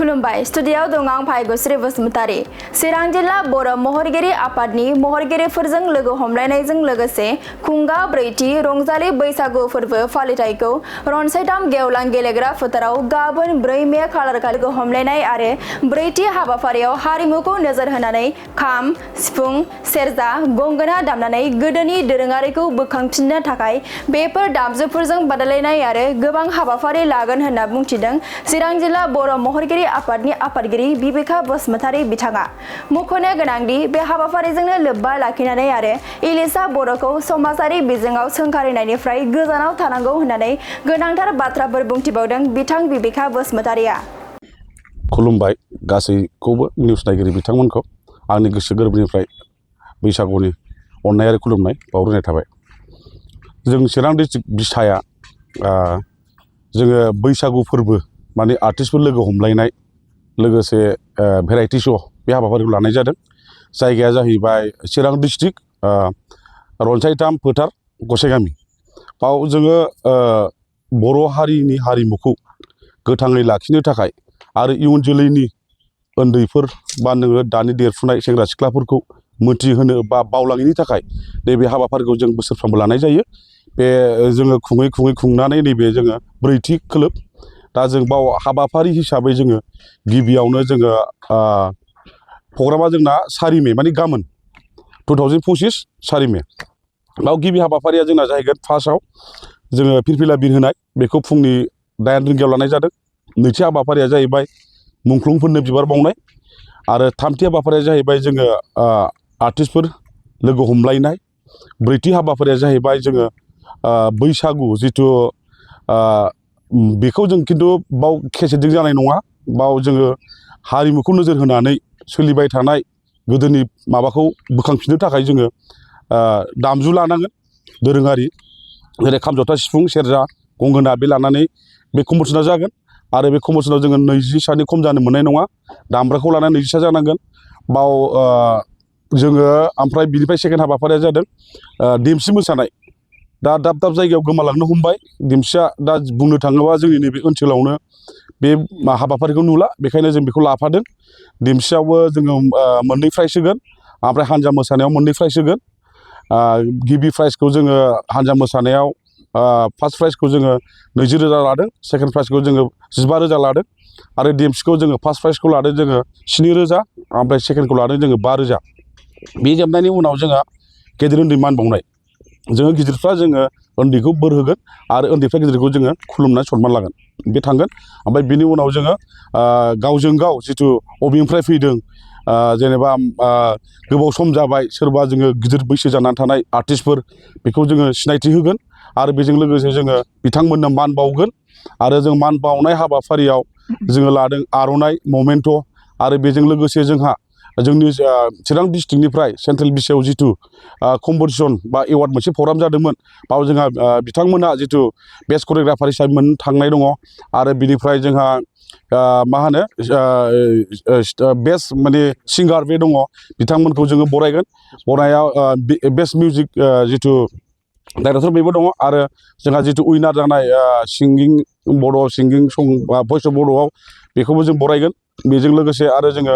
खुलुमबाय स्टुडियाव दं आं भाग्यश्री बसुमतारी चिरां जिल्ला बर' महरगिरि आफादनि महरगिरिफोरजों लोगो हमलायनायजों लोगोसे खुंगा ब्रैथि रंजालि बैसागु फोरबो फालिथायखौ रनसायथाम गेवलां गेलेग्रा फोथाराव गाबोन 4 मे खालारखालि लोगो हमलायनाय आरो ब्रैथि हाबाफारियाव हारिमुखौ नोजोर होनानै खाम सिफुं सेरजा गंगोना दामनानै गोदोनि दोरोङारिखौ बोखांफिननो थाखाय बेफोर दामजुफोरजों बादायलायनाय आरो गोबां हाबाफारि लागोन होनना बुंथिदों चिरां जिल्ला बर' महरगिरि आफादनि आफादगिरि बिबेका बसुमतारी बिथाङा मख'नो गोनांदि बे हाबाफारिजोंनो लोब्बा लाखिनानै आरो इलिसा बर'खौ समाजारि बिजोङाव सोंखारिनायनिफ्राय गोजानाव थानांगौ होननानै गोनांथार बाथ्राफोर बुंथिबावदों बिथां बिबेका बसुमतारीया। खुलुमबाय गासैखौबो निउस नायगिरि बिथांमोनखौ आंनि गोसो गोरबोनिफ्राय बैसागुनि अननाय आरो खुलुमनाय बावग्रोनाय थाबाय। जों चिरां डिस्ट्रिक्ट बिसाया जोङो बैसागु फोरबो माने आर्टिस्टफोर लोगो हमलायनाय लोगोसे भेराइटि श' बे हाबाफारिखौ लानाय जादों। जायगाया जाहैबाय चिरां डिस्ट्रिक्ट रनसायथाम फोथार गसाइगामि। बाव जोङो बर' हारिनि हारिमुखौ गोथाङै लाखिनो थाखाय आरो इयुन जोलैनि उन्दैफोर बा नोङो दानि देरफुनाय सेंग्रा सिख्लाफोरखौ मोनथिहोनो बा बावलाङैनि थाखाय नैबे हाबाफारिखौ जों बोसोरफ्रोमबो लानाय जायो। बे जोङो खुङै खुंनानै नैबे जोङो ब्रैथि खोलोब दा जों बाव हाबाफारि हिसाबै जोङो गिबियावनो जोङो प्रग्रामा जोंना 4 मे माने गाबोन 2025 4 मे बाव गिबि हाबाफारिया जोंना जाहैगोन। फार्स्टआव जोङो फिरफिला बिर होनाय बेखौ फुंनि 9 रिंगायाव लानाय जादों। नैथि हाबाफारिया जाहैबाय मुंख्लंफोरनो बिबार बावनाय आरो थामथि हाबाफारिया जाहैबाय जोङो आर्टिस्टफोर लोगो हमलायनाय। ब्रैथि हाबाफारिया जाहैबाय जोङो बैसागु जिथु बेखौ जों खिन्थु बाव केसेटजों जानाय नङा। बाव जोङो हारिमुखौ नोजोर होनानै सोलिबाय थानाय गोदोनि माबाखौ बोखांफिननो थाखाय जोङो दामजु लानांगोन दोरोङारि जेरै खाम जथा सिफुं सेरजा गंगोना बे लानानै बे कम्पिटिसना जागोन आरो बे कम्पिटिसनाव जोङो 20 सानि खम जानो मोननाय नङा। दामग्राखौ लानानै 20 सा जानांगोन बाव जोङो ओमफ्राय बिनिफ्राय सेकेन्ड हाबाफारिया जादों देमसि मोसानाय। दा दाब दाब जायगायाव गोमालांनो हमबाय देमसिया। दा बुंनो थाङोबा जोंनि नैबे ओनसोलावनो बे हाबाफारिखौ नुला, बेखायनो जों बेखौ लाफादों। देमसियावबो जोङो 2 प्राइज होगोन ओमफ्राय हान्जा मोसानायाव 2 प्राइज होगोन। गिबि प्राइजखौ जोङो हान्जा मोसानायाव फार्स्ट प्राइजखौ जोङो 20,000 लादों, सेकेन्ड प्राइजखौ जोङो 15,000 लादों आरो देमसिखौ जोङो फार्स्ट प्राइजखौ लादों जोङो 7,000 ओमफ्राय सेकेन्डखौ लादों जोङो 5,000। बे जोबनायनि उनाव जोंहा गेदेर उन्दै मान बावनाय। जोङो गिदिरफ्रा जोङो उन्दैखौ बोर होगोन आरो उन्दैफ्रा गिदिरखौ जोङो खुलुमनानै सनमान लागोन बे थांगोन। ओमफ्राय बिनि उनाव जोङो गावजों गाव जिथु बबेनिफ्राय फैदों जेनेबा गोबाव सम जाबाय सोरबा जोङो गिदिर बैसो जानानै थानाय आर्टिस्टफोर बेखौ जोङो सिनायथि होगोन आरो बेजों लोगोसे जोङो बिथांमोननो मान बावगोन। आरो जों मान बावनाय हाबाफारियाव जोङो लादों आर'नाइ ममेन्ट' आरो बेजों लोगोसे जोंहा जोंनि चिरां डिस्ट्रिक्टनिफ्राय सेन्ट्रेल बिसायाव जिथु कम्पिटिसन बा एवार्ड मोनसे प्रग्राम जादोंमोन बाव जोंहा बिथांमोना जिथु बेस्ट करिय'ग्राफार हिसाबै मोननो थांनाय दङ आरो बिनिफ्राय जोंहा मा होनो बेस्ट माने सिंगार बे दङ बिथांमोनखौ जोङो बरायगोन। बरायनायाव बेस्ट मिउजिक जिथु डाइरेक्टर बेबो दङ आरो जोंहा जिथु उइनार जानाय सिंगिं बड' सिंगिं सं बा भइस अफ बड'आव बेखौबो जों बरायगोन। बेजों लोगोसे आरो जोङो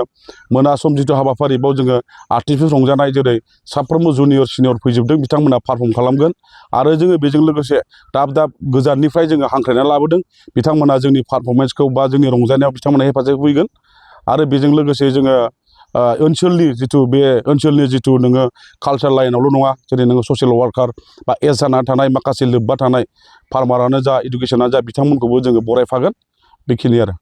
मोना सम जिथु हाबाफारि बाव जोङो आर्टिस्टफोर रंजानाय जेरै साफ्रोमबो जुनियर सिनियर फैजोबदों बिथांमोना पारफर्म खालामगोन आरो जोङो बेजों लोगोसे दाब दाब गोजाननिफ्राय जोङो हांख्रायनानै लाबोदों बिथांमोना जोंनि पारफरमेन्सखौ बा जोंनि रंजानायाव बिथांमोना हेफाजाब होगोन। आरो बेजों लोगोसे जोङो ओनसोलनि जिथु बे ओनसोलनि जिथु नोङो कालसार लाइनावल' नङा जेरै नोङो ससियेल वार्कार बा एज जानानै थानाय माखासे लोब्बा थानाय फार्मारानो जा इडुकेसनानो जा बिथांमोनखौबो जोङो बरायफागोन। बेखिनि आरो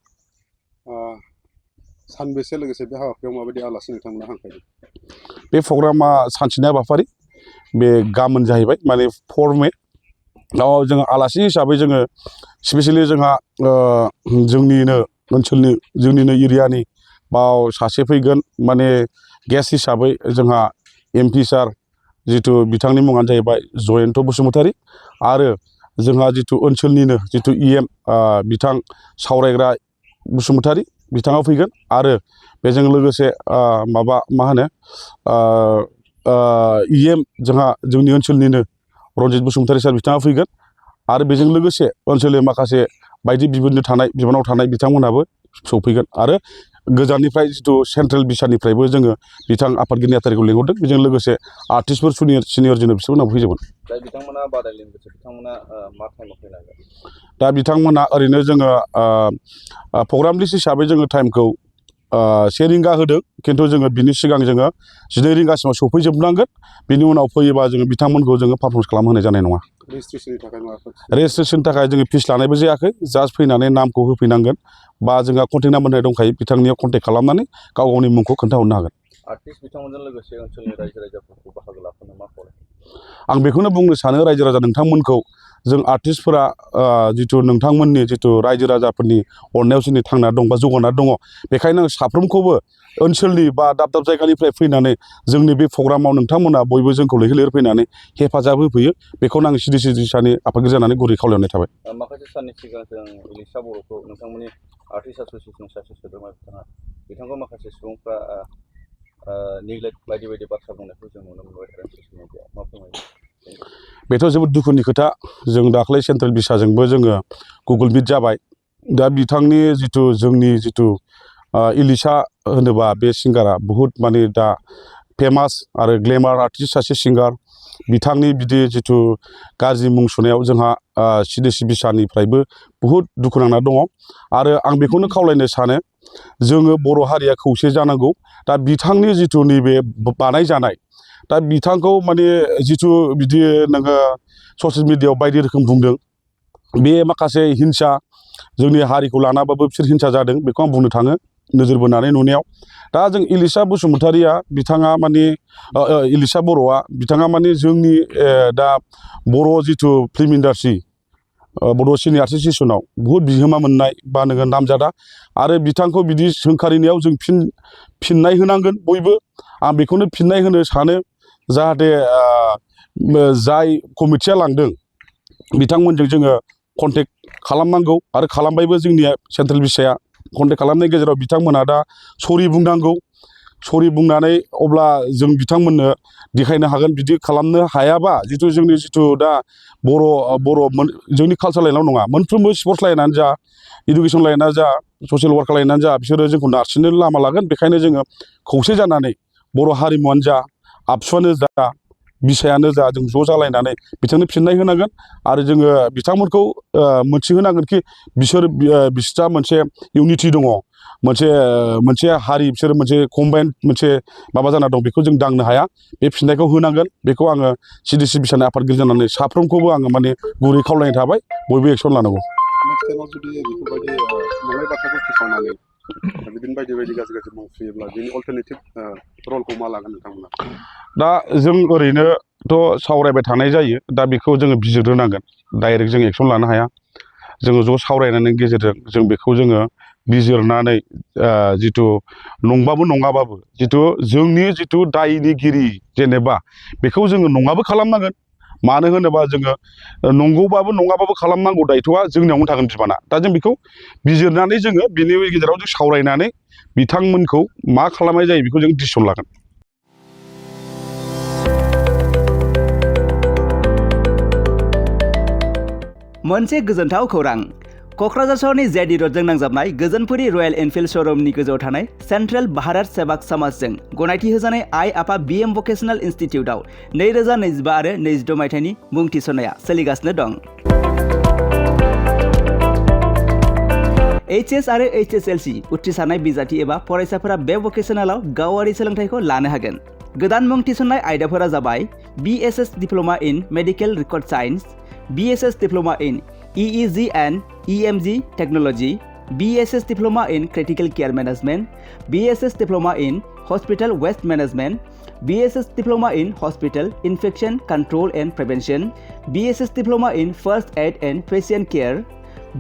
सानबेसे लोगोसे बे हाबाफारियाव माबायदि आलासि नोंथांमोना हांख्रायदों? बे प्रग्रामा सानसेनि हाबाफारि बे गाबोन जाहैबाय माने 4 मे। जोङो आलासि हिसाबै जोङो स्पेसियेलि जोंहा जोंनिनो ओनसोलनि जोंनिनो एरियानि बाव सासे फैगोन माने गेस्ट हिसाबै जोंहा MP सार जिथु बिथांनि मुङानो जाहैबाय जयन्त बसुमतारी आरो जोंहा जिथु ओनसोलनिनो जिथु EM बिथां सावरायग्रा बसुमतारी बिथाङा फैगोन आरो बेजों लोगोसे माबा मा होनो EM जोंहा जोंनि ओनसोलनिनो रनजित बसुमतारी सार बिथाङा फैगोन आरो बेजों लोगोसे ओनसोलनि माखासे बायदि बिबानाव थानाय बिथांमोनहाबो सौफैगोन आरो गोजाननिफ्राय जिथु सेन्ट्रेल बिसारनिफ्रायबो जोङो बिथां आफादगिरि नेहाथारिखौ लिंहरदों बेजों लोगोसे आर्टिस्टफोर सिनियर जोंनो बिसोरनाव फैजोबगोन दा बिथांमोना बादायलायनो गोसो बिथांमोना मा टाइमाव फैनांगोन दा बिथांमोना ओरैनो जोङो प्रग्राम लिस्ट हिसाबै जोङो टाइमखौ 1 रिंगा होदों खिन्थु जोङो बिनि सिगां जोङो 12 रिंगासिमाव सौफैजोबनांगोन बिनि उनाव फैयोबा जोङो बिथांमोनखौ जोङो पारफर्मेन्स खालामहोनाय जानाय नङा रेजिस्ट्रेसननि थाखाय माबाफोर रेजिस्ट्रेसननि थाखाय जोङो फिस लानायबो जायाखै जास्ट फैनानै नामखौ होफैनांगोन बा जोंहा कन्टेक्ट नाम्बार होनाय दंखायो बिथांनियाव कन्टेक्ट खालामनानै गाव गावनि मुंखौ खोन्थाहरनो हागोन आर्टिस्ट बिथांमोनजों लोगोसे ओनसोलनि रायजो राजाफोरखौ बाहागो लाफानो मा खावलाय आं बेखौनो बुंनो सानो रायजो राजा नोंथांमोनखौ जों आर्टिस्टफोरा जिथु नोंथांमोननि जिथु रायजो राजाफोरनि अननायाव जोंनि थांना दं बा जौगाना दङ बेखायनो आं साफ्रोमखौबो ओनसोलनि बा दाब दाब जायगानिफ्राय फैनानै जोंनि बे प्रग्रामाव नोंथांमोना बयबो जोंखौ लैहोर लैहोर फैनानै हेफाजाब होफैयो बेखौनो आं सिडिसिनि आफादगिरि जानानै गुरै खावलायनाय थाबाय माखासे साननि सिगां जों इलिसा बर'खौ नोंथांमोननि आर्टिस्ट एस'सियेसननि सासे सोद्रोमा बिथांखौ माखासे सुबुंफ्रा नेग्लेक्ट बायदि बायदि बाथ्रा बुंनायखौ जों नुनो मोनबाय थादों ससियेल मिडियाआव मा फोरमायो बेथ' जोबोद दुखुनि खोथा जों दाख्लै सेन्ट्रेल बिसाजोंबो जोङो गुगोल मिट जाबाय दा बिथांनि जिथु जोंनि जिथु इलिसा होनोबा बे सिंगारा बुहुद माने दा फेमास आरो ग्लेमार आर्टिस्ट सासे सिंगार बिथांनि बिदि जिथु गाज्रि मुं सुनायाव जोंहा सिडिसि बिसानिफ्रायबो बुहुद दुखु नांना दङ आरो आं बेखौनो खावलायनो सानो जोङो बर' हारिया खौसे जानांगौ दा बिथांनि जिथु नैबे बानायजानाय दा बिथांखौ माने जिथु बिदि नोङो ससियेल मिडियाआव बायदि रोखोम बुंदों बे माखासे हिंसा जोंनि हारिखौ लानाबाबो बिसोर हिंसा जादों बेखौ आं बुंनो थाङो नोजोर बोनानै नुनायाव दा जों इलिसा बसुमतारिया बिथाङा माने इलिसा बर'आ बिथाङा माने जोंनि दा बर' जिथु फिल्म इन्डास्ट्रि बड' सिनियर आर्टिस्ट एस'सियेसनाव बुहुद बिहोमा मोननाय बा नोङो नामजादा आरो बिथांखौ बिदि सोंखारिनायाव जों फिननाय होनांगोन बयबो आं बेखौनो फिननाय होनो सानो जाहाथे जाय कमिटिया लांदों बिथांमोनजों जोङो कन्टेक्ट खालामनांगौ आरो खालामबायबो जोंनिया सेन्ट्रेल बिसाया कन्टेक्ट खालामनायनि गेजेराव बिथांमोना दा सरि बुंनांगौ सरि बुंनानै अब्ला जों बिथांमोननो देखायनो हागोन बिदि खालामनो हायाबा जिथु जोंनि जिथु दा बर' जोंनि कालसार लाइनाव नङा मोनफ्रोमबो स्पर्ट्स लाइनानो जा इडुकेसन लाइनानो जा ससियेल वार्कार लाइनानो जा बिसोरो जोंखौ नारसिननो लामा लागोन बेखायनो जोङो खौसे जानानै बर' हारिमुआनो जा आबसुआनो जा बिसायानो जा जों ज' जालायनानै बिथांनो फिननाय होनांगोन आरो जोङो बिथांमोनखौ मोनथिहोनांगोन कि बिस्रा मोनसे इउनिटि दङ मोनसे हारि बिसोर मोनसे कम्बाइन्ड मोनसे माबा जाना दं बेखौ जों दांनो हाया बे फिननायखौ होनांगोन बेखौ आङो सिडिसि बिसानि आफादगिरि जानानै साफ्रोमखौबो आङो माने गुरै खावलायनाय थाबाय बयबो एक्सन लानांगौ नेक्स्ट टाइमाव जुदि बेफोरबायदि नङै बाथ्राखौ फोसावनानै बिदिनो बायदि बायदि गाज्रि गाज्रि मुं फैयोब्ला बेनि अल्टारनेटिभ रलखौ मा लागोन नोंथांमोना दा जों ओरैनोथ' सावरायबाय थानाय जायो दा बेखौ जोङो बिजिरग्रोनांगोन डाइरेक्ट जों एक्सन लानो हाया जोङो ज' सावरायनायनि गेजेरजों जों बेखौ जोङो बिजिरनानै जिथु नंबाबो नङाबाबो जिथु जोंनि जिथु दायनिगिरि जेनेबा बेखौ जोङो नङाबो खालामनांगोन मानो होनोबा जोङो नंगौबाबो नङाबाबो खालामनांगौ दायथ'आ जोंनियावनो थागोन बिबाना दा जों बेखौ बिजिरनानै जोङो बिनि गेजेराव जों सावरायनानै बिथांमोनखौ मा खालामनाय जायो बेखौ जों डिसिसन लागोन मोनसे गोजोनथाव खौरां क'क्राझार सहरनि जेडि रोडजों नांजाबनाय गोजोनपुरी रयेल एनफिल्ड श'रुमनि गोजौआव थानाय सेन्ट्रेल भारत सेवाक समाजजों गनायथि होजानाय आइ आफा BM भकेशनेल इन्स्टिटिउटआव 2025 आरो 26 मायथाइनि मुं थिसननाया सोलिगासिनो दं। HS आरो HSLC उथ्रिसारनाय बिजाथि एबा फरायसाफोरा बे भकेशनेलाव गावारि सोलोंथाइखौ लानो हागोन। गोदान मुं थिसननाय आयदाफोरा जाबाय BSS diploma in medical record science, BSS diploma in EEG and EMG Technology, BSS Diploma in Critical Care Management, BSS Diploma in Hospital Waste Management, BSS Diploma in Hospital Infection Control and Prevention, BSS Diploma in First Aid and Patient Care,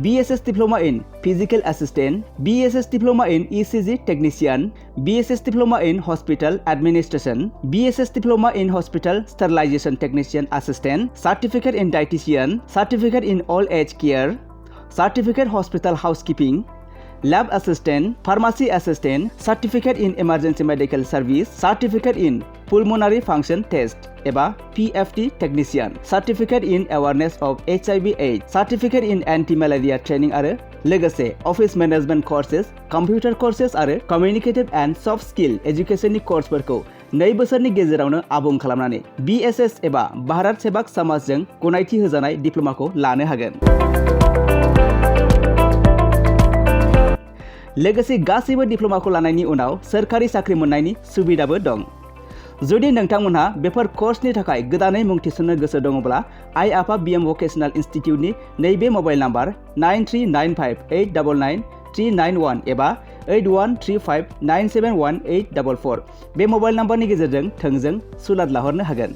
BSS Diploma in Physical Assistant, BSS Diploma in ECG Technician, BSS Diploma in Hospital Administration, BSS Diploma in Hospital Sterilization Technician Assistant, Certificate in Dietitian, Certificate in Old Age Care, Certificate Hospital Housekeeping, Lab Assistant, Pharmacy Assistant, Certificate in Emergency Medical Service, Certificate in Pulmonary Function Test एबा PFT Technician, Certificate in Awareness of HIV/AIDS, Certificate in Anti-Malaria Training आरो लोगोसे office management curses, computer curses आरो कमिउनिकेटिभ and soft skill एजुकेसननि कर्सफोरखौ 2 बोसोरनि गेजेरावनो आबुं खालामनानै BSS एबा भारत सेवाक समाजजों गनायथि होजानाय डिप्ल'माखौ लानो हागोन। लोगोसे गासैबो डिप्ल'माखौ लानायनि उनाव सोरखारि साख्रि मोननायनि सुबिदाबो दं। जुदि नोंथांमोनहा बेफोर कर्सनि थाखाय गोदानै मुं थिसन्नो गोसो दङब्ला आइ आफा BM भकेसनेल इनस्टिट्युटनि नैबे मबाइल नाम्बार 9395899391 एबा 8135971844 बे मबाइल नाम्बारनि गेजेरजों थोंजों सुलाद लाहरनो हागोन।